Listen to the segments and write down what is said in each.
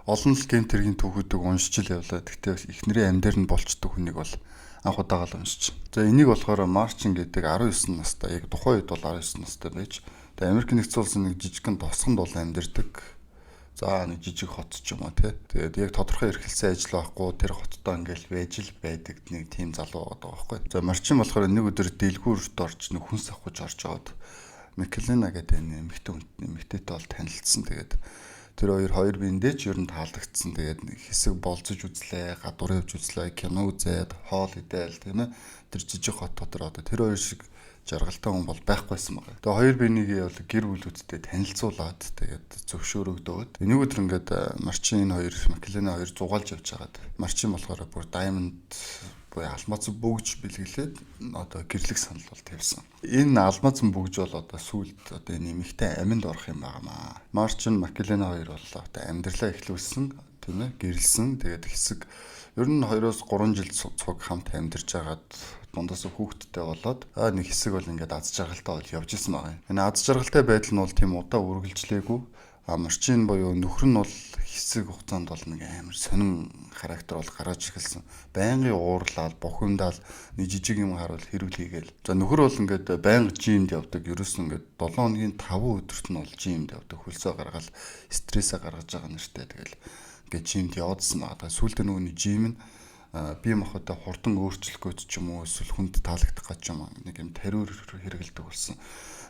Олон л гэмт хэргийн түүхүүдийг уншиж л явлаа. Гэхдээ эхнэрийн амьдаар нь болчдөг хүнийг бол анх удаага л уншиж. За, энийг болохоор Марчин гэдэг 19 настай, яг тухайн үед бол 19 настай байж, тэгээ Америк нэгдсэн улсын нэг жижигхэн тосгонд бол амьдардаг. За, нэг жижиг хот ч юм уу, тий. Тэгээд яг тодорхой эрхэлсэн ажил байхгүй, тэр хоттой ингээл байж л байдаг нэг тийм залуу байгаа байхгүй. За, Марчин болохоор нэг өдөр дэлгүүрт орж, нэг хүнс авах гэж орж байгаад Микелена гэдэг энэ эмэгтэй хүнтэй, эмэгтэйтэй бол танилцсан. Тэгээд тэр хоёр хоёр биендээ ч ер нь таалагдсан. Тэгээд нэг хэсэг болцож үзлээ, гадуур явж үзлээ, кино үзээд, хоол идээл, тийм ээ. Тэр жижиг хот дотор одоо тэр хоёр шиг жаргалтай хүн бол байхгүйсэн байгаа. Тэгээ хоёр биенийг бол гэр бүлүүдтэй танилцуулаад, тэгээд зөвшөөрөгдөөд, нэг өдөр ингээд Марчин энэ хоёр, Макелена хоёр зугаалж явж байгаад Марчин болохоор бүр diamond буюу алмаз бөгж бэлгэлээд одоо гэрлэх санал бол тавьсан. Энэ алмаз бөгж бол одоо сүүлд одоо энэ эмэгтэй аминд орох юм байгаамаа. Марчин, Макелена хоёр бол одоо амьдралаа эхлүүлсэн, тийм ээ, гэрлсэн. Тэгээд хэсэг ер нь 2-3 жил цуг хамт амьдарч байгаад дундаас хүүхэдтэй болоод нэг хэсэг бол ингээд аз жаргалтай бол явж исэн байгаа юм. Энэ аз жаргалтай байдал нь бол тийм удаа үргэлжлээгүй. А Марчин буюу нөхөр нь бол хэсэг хугацаанд бол нэг амар сонин характер бол гаргаж эхэлсэн. Байнгын уурлаад, бухимдаал, нэг жижиг юм харуул хэрүүл хийгээл. За, нөхөр бол ингээд байнга gym д явдаг. Ерөөсөн ингээд 7 хоногийн 5 өдөрт нь бол gym д явдаг. Хөлсөө гаргаал, стрессээ гаргаж байгаа нэртэй. Тэгэл ингээд gym д яваадсан байгаа. Сүүлдээ нөгөө gym нь бие махбодоо хурдан өөрчлөх гэж ч юм уу, эсвэл хүнд таалагдах гэж юм, нэг юм тариур хэрэгэлдэг болсон.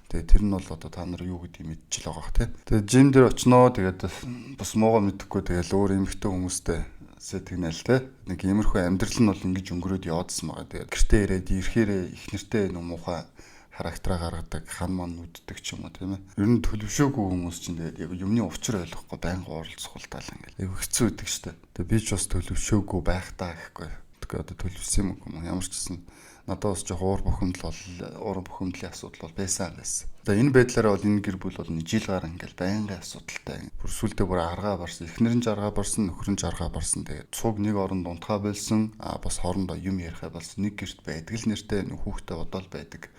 Тэгээ тэр нь бол одоо та нар юу гэдгийг мэдчихэл байгаа бах, тий. Тэгээ gym дээр очноо, тэгээд бас муугаа мэдэхгүй, тэгэл өөр эмэгтэй хүмүүстэй сэтгэнэл, тий. Нэг иймэрхүү амьдрал нь бол ингэж өнгөрөөд яваадсан байгаа. Тэгээд гэртээ ирээд ирэхээрээ эхнэртэй нэг муухай характераа гаргадаг, хан ман нүддэг ч юм уу, тийм ээ. Ер нь төлөвшөөгүй хүмүүс чинь тэгээд яг юмны учир ойлгохгүй байнга уурлцуултаал ингээл. Яг хэцүү байдаг штэ. Тэгээ би ч бас төлөвшөөгүй байх таа гэхгүй. Тэгээ одоо төлөвшсөн юм уу? Ямар ч гэсэн надад бас жоох уур бухимдал бол, уур бухимдлын асуудал бол байсан байсан. За, энэ байдлаараа бол энэ гэр бүл бол нэг жил гарan ингээл байнгын асуудалтай. Бүр сүулдэ бүр аргаа барсан. Эхнэр нь жаргаа барсан, нөхөр нь жаргаа барсан. Тэгээд цуг нэг оронд унтахаа болсон. А бас хоорондоо юм ярихаа болсон. Нэг гэрт байдаг л нэртэй, нэг хүүхдээ бодоол байдаг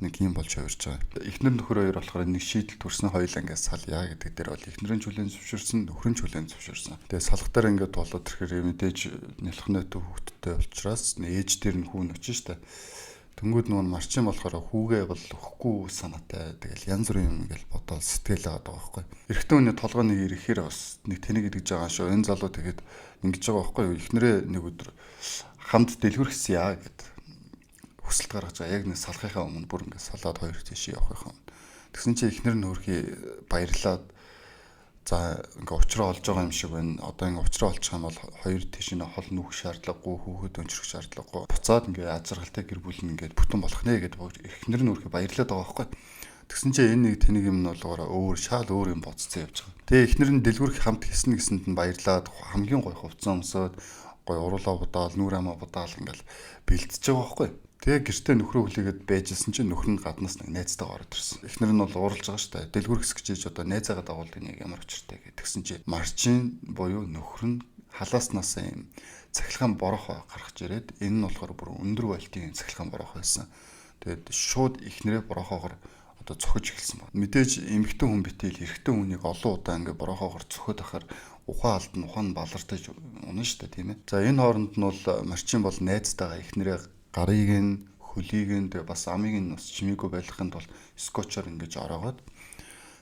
нэг юм болж хувирч байгаа. Эхнэр нөхөр хоёр болохоор нэг шийдэл төрсөн, хоёулаа ингээд салъя гэдэг дээр бол эхнэрийн чөлөөнд зөвшөөрсөн, нөхрийн чөлөөнд зөвшөөрсөн. Тэгээ салах дээр ингээд болоод ирэхээр мэдээж нялхнойтой хүүхэдтэй учраас ээж дээр нь хүүн очиж штэ. Тэнгүүд нөгөө Марчин болохоор хүүгээ бол өгөхгүй санаатай. Тэгэл янз бүрийн юм ингээл бодоол сэтгэл байгаа байхгүй. Эрэгтэй хүний толгой нэг ирэхээр бас нэг тэнэг идэж байгаа шүү. Энэ залуу тэгээд ингэж байгаа байхгүй юу. Эхнэрээ нэг өдөр хамт дэлгүр хийсье гэд хүсэлт гаргаж байгаа. Яг нэг салахынхаа өмнө, бүр ингээд салаад хоёр тийш явахынхаа өмнө. Тэгсэн чинь эхнэр нь хөрхий баярлаад, за, ингээ учраа олж байгаа юм шиг байна. Одоо ингээ учраа олчих юм бол хоёр тийш нь хол нүүх шаардлагагүй, хүүхэд өнчрөх шаардлагагүй. Буцаад ингээ аз жаргалтай гэр бүл нь ингээд бүтэн болох нэ гэдээ эхнэр нь хөрхий баярлаад байгаа байхгүй. Тэгсэн чинь энэ нэг тэнэг юм нь болгоороо өөр шаал өөр юм бодцсон явж байгаа. Тэгээ эхнэр нь дэлгүүрх хамт хийсэн гэсэнд нь баярлаад, хамгийн гоё хувцас өмсөөд, гоё уруулаа будаал, нүүр амаа будаал ингээл бэлтэж байгаа байхгүй. Тэгээ гэртээ нөхрөө хүлээгээд байжсэн чинь нөхөр нь гаднаас нэг найзтайгаа ороод ирсэн. Эхнэр нь бол ууралж байгаа шүү дээ. Дэлгүүр хэсэг чийж одоо найзаагаа дагуулдаг нэг ямар учиртай гэх. Тэгсэн чинь Марчин буюу нөхөр нь халааснаас юм цахилгаан борох гаргаж ирээд, энэ нь болохоор бүр өндөр вольтын цахилгаан борох байсан. Тэгээд шууд эхнэрээ борохоогоор одоо цохиж эхэлсэн байна. Мэдээж эмэгтэй хүн битэл эрэгтэй хүнийг олон удаа ингээ борохоогоор цохиод ахаар ухаан алдна, ухаан нь балартаж унана шүү дээ, тийм ээ. За, энэ хооронд нь бол Марчин бол найзтайгаа эхнэрээ гарыг нь, хөлийг нь, тэгээ бас амыг нь бас чимээгүй байлгахын тулд скотчоор ингэж ороогоод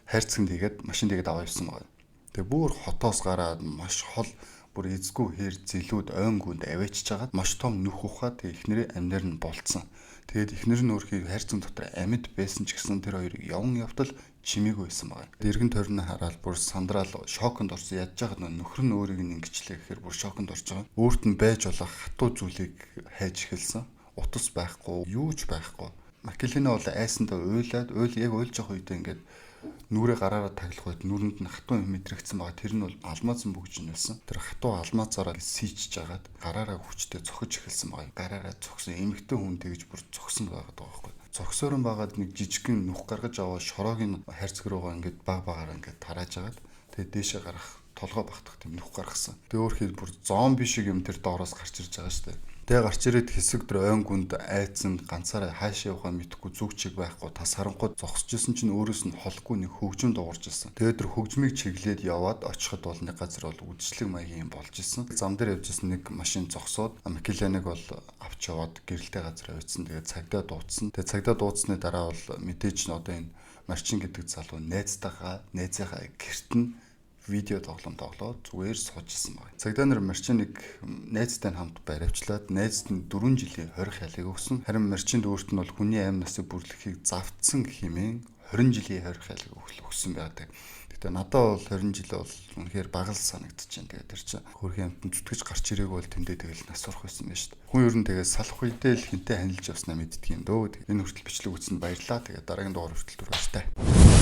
хайрцагт хийгээд машин тэгээд аваа явсан байгаа. Тэгээ бүр хотоос гараад маш хол, бүр эзгүй хэр зэлүүд ойнгүйнд аваачиж хагаад маш том нүх ухаад тэгээ эхнэрээ амьнаар нь болцсон. Тэгээд эхнэр нь өөрхий хайрцаг дотор амьд байсан ч гэсэн тэр хоёрыг явн явтал чимээгүй байсан байгаа. Эргэн тойрноо хараад бүр сандраал шоконд орсон. Ядж байхад нөхөр нь өөрийг нь ингэчлээ гэхээр бүр шоконд орж байгаа. Өөрт нь байж болох хатуу зүйлийг хайж эхэлсэн. Утас байхгүй, юу ч байхгүй. Макелина бол айсандаа уйлаад, уйл яг уйлж явах үедээ ингээд нүрээ гараараа таглах үед нүрэнд нь хатуу юм мэдрэгдсэн байгаа. Тэр нь бол алмазан бүгж нь байсан. Тэр хатуу алмазаараа сийчж агаад гараараа хүчтэй цохиж эхэлсэн байгаа. Гараараа цогсон, эмэгтэй хүн тэгж бүр цогсон байгаад байгаа байхгүй. Цогсоорон байгаад нэг жижигхэн нүх гаргаж аваад шороог нь хайрцаг руугаа ингээд баг багаараа ингээд тарааж агаад тэгээ дээшээ гарах толгой багтах тийм нүх гаргасан. Тэгээ өөрхий бүр зомби шиг юм тэр доороос гарч ирж байгаа шүү дээ. Тэгээ гарч ирээд хэсэг дөр ойн гүнд айцсан, ганцаараа хаашаа явахаа мэдэхгүй, зүг чиг байхгүй, тас харанхуй зогсож исэн чинь өөрөөс нь холгүй нэг хөгжим дуугарч ирсэн. Тэгээд тэр хөгжмийг чиглээд яваад очиход бол нэг газар бол үдшилэг маягийн юм болж исэн. Зам дээр явж исэн нэг машин зогсоод Макеланыг бол авч яваад гэрэлтэй газар авчсан. Тэгээд цагдаа дуудсан. Тэгээд цагдаа дуудсны дараа бол мэдээж нь одоо энэ Марчин гэдэг залуу найзынхаа гэрт нь видео тоглоом тоглоод зүгээр сууж исэн байна. Цагдаа нар Марчиныг найзтай нь хамт баривчлаад найзд нь 4 жилийн хорих ялыг өгсөн. Харин Марчинд өөрт нь бол хүний амь насыг бүрлэхийг завтсан хэмээн 20 жилийн хорих ялыг өгсөн байдаг. Гэтэ надад бол 20 жил бол үнэхээр бага л санагдаж байна. Тэгээд тэр чинь хөрхийн амтан зүтгэж гарч ирээг бол тэндээ тэгэл нас урах байсан байж шүү дээ. Хүн ер нь тэгээд салах үедээ л хинтээ ханилж явснаа мэддэг юм дөө. Энэ хүртэл бичлэг үзсэнд баярлалаа. Тэгээд дараагийн дугаар хүртэл түр баяртай.